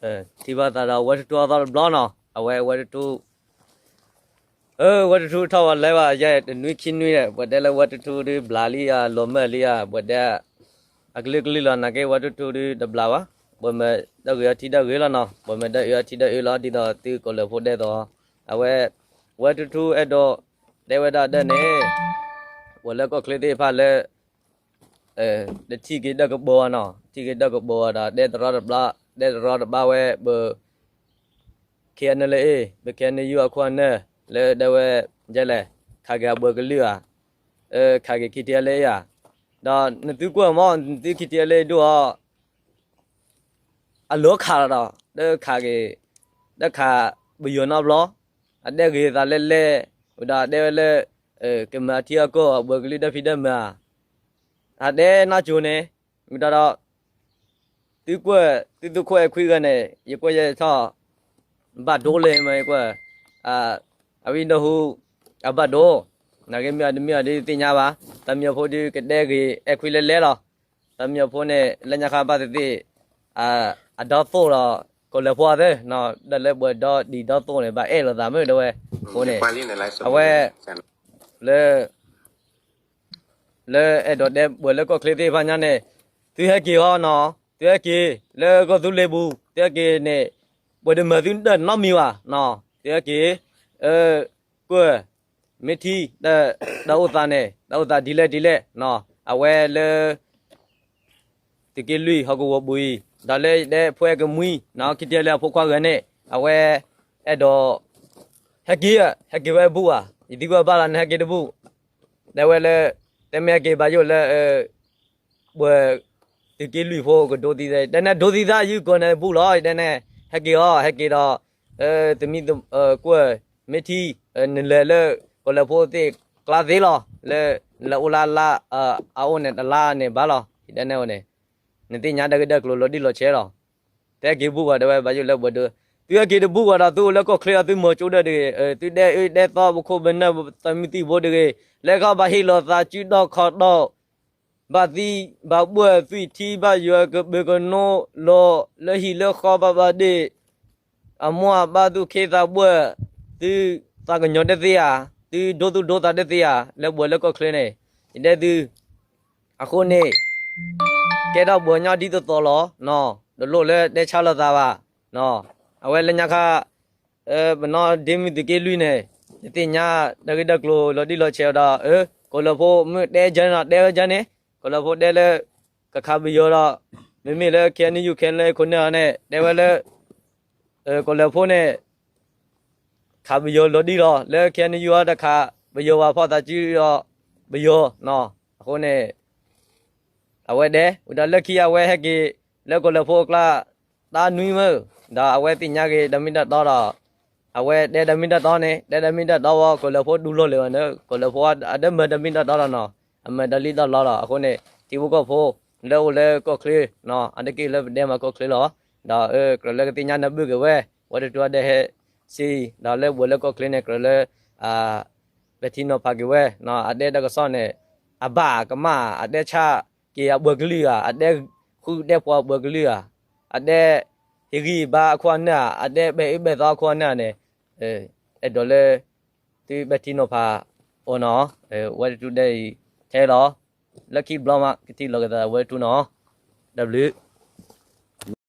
ထံၣ်ဘၣ်သးဒီးဝဲတထူအသီတဘျီနီၤ, အဝဲဝဲတထူ အဝဲတထူထီၣ်ဝဲလဲၤဘၣ်ယဲတနွံခံနွံဒီး ပှၤတဲလၢဝဲတထူဒုးဘျးလံဧါ လီၤမၢ်လံဧါ ပှၤတဲ အကလုာ်ကလုာ်လီၤ နာ်က့ဝဲတထူဒုးတဘျးဘၣ်, ပှၤမၤဒီးဂ့ၤအီထံဒီးဂ့ၤလီၤနီၤ, ပှၤမၤဒီးအၢအီထံဒီးအၢလီၤ ဒ်သိးသုကိးလၢဖိဒဲသိး, အဝဲ ဝဲတထူအဲၣ်ဒိး တဲဝဲဒၣ်ဒ်န့ၣ် ပှၤလၢကီၢ်ချၢသ့ၣ်တဖၣ်လၢ တထံၣ်က့ၤဒီးကဘီနီၤ, ထံၣ်က့ၤဒီးကဘီဒီး တဲတရီတဘျီ တဲတရီတဘျီဝဲ ပ KNLA ပ KNU အခိၣ်အနၢ် လၢဒၣ်ဝဲ ယဲလဲၣ် ခးက့ၤအဘှံးကလုာ်ဧါ, ခးက့ၤ KTLA ဧါ, ဒီးနသုကွၢ်မ့ၢ် နသု KTLA ဒိၣ်အီၤ အလီၤခးလီၤဒီး တခးက့ၤ တခးပယီၤနီတဘျီ, အတဲဂ့ၤသးလဲၣ်လဲၣ်, ဝံၤဒီးတဲဝဲလၢ ကမၤအထံအကီၢ် အဘှံးကလုာ်ဒီဖံးဒီမၤ, အတဲနီၢ်ကၠိန့ၣ်, ဝံၤဒီး သုကွၢ် သုသုးခိၣ်အဲၣ်ခွံဂၤန့ၣ် ယကွၢ်ယဲထီၣ် ဘၣ်ဒိလဲၣ်မ့ၢ်ယကွၢ်, အဝံဒိၣ်ဟူ အဘၣ်ဒိ, နာ်က့မ့ၢ်အတမ့ၢ်အီၤဒ်သ့ၣ်ညါဘၣ်, တၢ်မံၤဖိဒုးကတဲဂ့ၤအဲၣ်ခွံလဲၣ်လဲၣ်လီၤ, တၢ်မံၤဖိန့ၣ် လၢညါခါဘၣ်သ့ၣ်သ့ၣ် အဒီသိၣ်ဒီး ကိးလၢဖိအသၢ ဒီးလၢပှၤဒီဒံးဒီသိၣ်န့ၣ် ဘၣ်အဲၣ်လိာ်သးမ့ၢ်တဲဝဲ, အဃိန့ၣ် အဝဲ လၢ လၢအဲၣ်ဒိးတဲပှၤလၢကီၢ်ချၢသ့ၣ်တဖၣ်ညါန့ၣ်, သုဟဲက့ၤအီၤနီၤ, သုဟဲက့ၤ လၢကီၢ်သူလ့ၤပူၤ သုဟဲက့ၤန့ၣ်, ပှၤတမၤသုတၢ်နီတမံၤဘၣ်, သုဟဲက့ၤ, ကွၢ် မ့ၢ်ထံၣ် တၢ်အိၣ်သးန့ၣ် တၢ်အိၣ်သးဒ်လဲၣ်ဒ်လဲၣ်, အဝဲလၢ သုးက့လွံၢ်ဟီၣ်ကဝီၤပူၤအံၤ ဒီးလၢယတဲဖဲကမှံ ခံထံလၢအဖိခွါဂၤန့ၣ် အဝဲ အဲၣ်ဒိး ဟဲက့ၤ, ဟဲက့ၤဝဲဘူၣ်ဧါ, ယသံကွၢ်ဘၣ်လီၤ နဟဲက့ၤတဘူၣ်, တဲဝဲလၢ တဲမ့ၢ်ဟဲက့ၤဘၣ်ယိၣ်လၢ ပှၤ သုးက့လွံၢ်ဖိကဒိသံသး, တဲန့ၣ်ဒိသံသး ယုၢ်ကီၢ်န့ၣ်ဘူၣ်လီၤ, တဲန့ၣ် ဟဲက့ၤအီၤ ဟဲက့ၤဒီး သမံသ ကွၢ် မ့ၢ်ထံၣ် နလဲၤလၢ ကီၢ်လၢဖိသ့ၣ်ကျါသ့လီၤ, လၢ နလဲၤအိၣ်လၢလါ အအိၣ်န့ၣ်တလါန့ၣ်ဘၣ်လီၤ, ယတဲန့ၣ်န့ၣ် နသ့ၣ်ညါတၢ်ဂ့ၢ်တၢ်ကျိၤလီၤတံၢ်လီၤဆဲးလီၤ, တဟဲက့ၤဘူၣ်ဘၣ် တဲဝဲဘၣ်ယိၣ်လၢပှၤဒိ, သုဟဲက့ၤတဘူၣ်ဘၣ်ဒီး သုအိၣ်လၢကီၢ်ချၢအီၤ သုမၤကၠိဒၢတဂ့ၤ, သုဒဲအၢဒဲသီ ပခိၣ်ပနၢ် သမံသံၣ်ဖိတဂ့ၤ, လၢခီဘၣ်ဟ့ၣ်လီၤသးစုဒီၣ်ခီၣ်ဒီၣ် ဘၣ်သံဘၣ်ဘှၢၣ် သွံၣ်ထံဘၣ်ယွၤ ကဘၢကနိလီၤ လၢဟံၣ်လၢဃီဘၣ်ဘၣ်ဒ့ၣ်, အမိၢ်အပၢ်သူၣ်ခ့သးဘှၢၣ်, သုသးကညီၤတသ့ဧါ, သုဒိသူၣ်ဒိသးတသ့ဧါ, လၢပှၤလၢကီၢ်ချၢန့ၣ်, ယတဲသု, အဃိန့ၣ် ကဲထီၣ်ပှၤကညီဒ်သိးသိးလီၤ, တလိၣ်လၢတဲဆါလိာ်သးဘၣ်, အဝဲလၢညါခါ ပနီၢ်ဒ့မုၢ်သုးက့လွံၢ်န့ၣ် ယသ့ၣ်ညါတၢ်ဂ့ၢ်တၢ်ကျိၤလီၤတံၢ်လီၤဆဲးဒီး ကီၢ်လၢဖိမ့ၢ်တဲယဲန့ၣ်ဒီး တဲဝဲယဲန့ၣ်, ကီၢ်လၢဖိတဲလၢ ကခးပယီၤဒီး မ့မ့ၢ်လၢ KNU KNLA ခိၣ်နၢ်န့ၣ် တဲဝဲလၢ ကီၢ်လၢဖိန့ၣ် ခးပယီၤလီၤတံၢ်လီၤ လၢ KNU အီၤတခးပယီၤဘၣ် ဖီၣ်သးစုဒီးပယီၤ, အဃိန့ၣ် အဝဲဒဲး ဝံၤဒီးလၢခံအဝဲဟဲက့ၤ လၢကီၢ်လၢဖိအကျါ တၢ်နွံမၢ, ဒီးအဝဲသ့ၣ်ညါက့ၤတၢ်မ့ၢ်တၢ်တီဒီး အဝဲတဲတၢ်မ့ၢ်တၢ်တီန့ၣ် တဲတၢ်မ့ၢ်တၢ်တီဝဲ ကီၢ်လၢဖိတူၢ်လိာ်လၢၤဘၣ်န့ၣ် ကီၢ်လၢဖိအတမၤတၢ်မ့ၢ်တၢ်တီလီၤနီၤ, အမၤတၢ်လံၣ်တၢ်လီလီၤ. အဃိန့ၣ် ထံဖိကီၢ်ဖိ လၢအိၣ်လၢကီၢ်ချၢ အတက့ၢ်လၢပဒဲမၤကီၢ်ချၢလီၤ. ဒီးကြၢးလၢကသ့ၣ်ညါနၢ်ပၢၢ်က့ၤဝဲ ဝဲတတူၢ်အဒဲဟဲစ့, ဒီးလၢပှၤလၢကီၢ်ချၢန့ၣ် ကြၢးလၢ ပဲာ်ထံနီၤဖးက့ၤဝဲ အဒဲတၢ်ကစီၣ်န့ၣ် အဘၣ်ကမၣ် အဒဲဆါက့ၤအပှၤကလုာ်ဧါ, အဒဲဃုဒဲပှၤပှၤကလုာ်ဧါ, အဒဲဟ့ၣ်ဂံၢ်ဘါအခိၣ်အနၢ်ဧါ, အဒဲပဲာ်အၢပဲာ်သီအခိၣ်အနၢ်န့ၣ် အဲၣ်ဒိးလၢ သုပဲာ်ထံနီၤဖးအီၤနီၤ, ဝဲတတူၢ်ဒဲအံၤ ထဲလီၤ လၢခံဘျီမး ကထံၣ်လိာ်က့ၤသးဝဲတတူၢ်နီၤ, တၢ်ဘျုး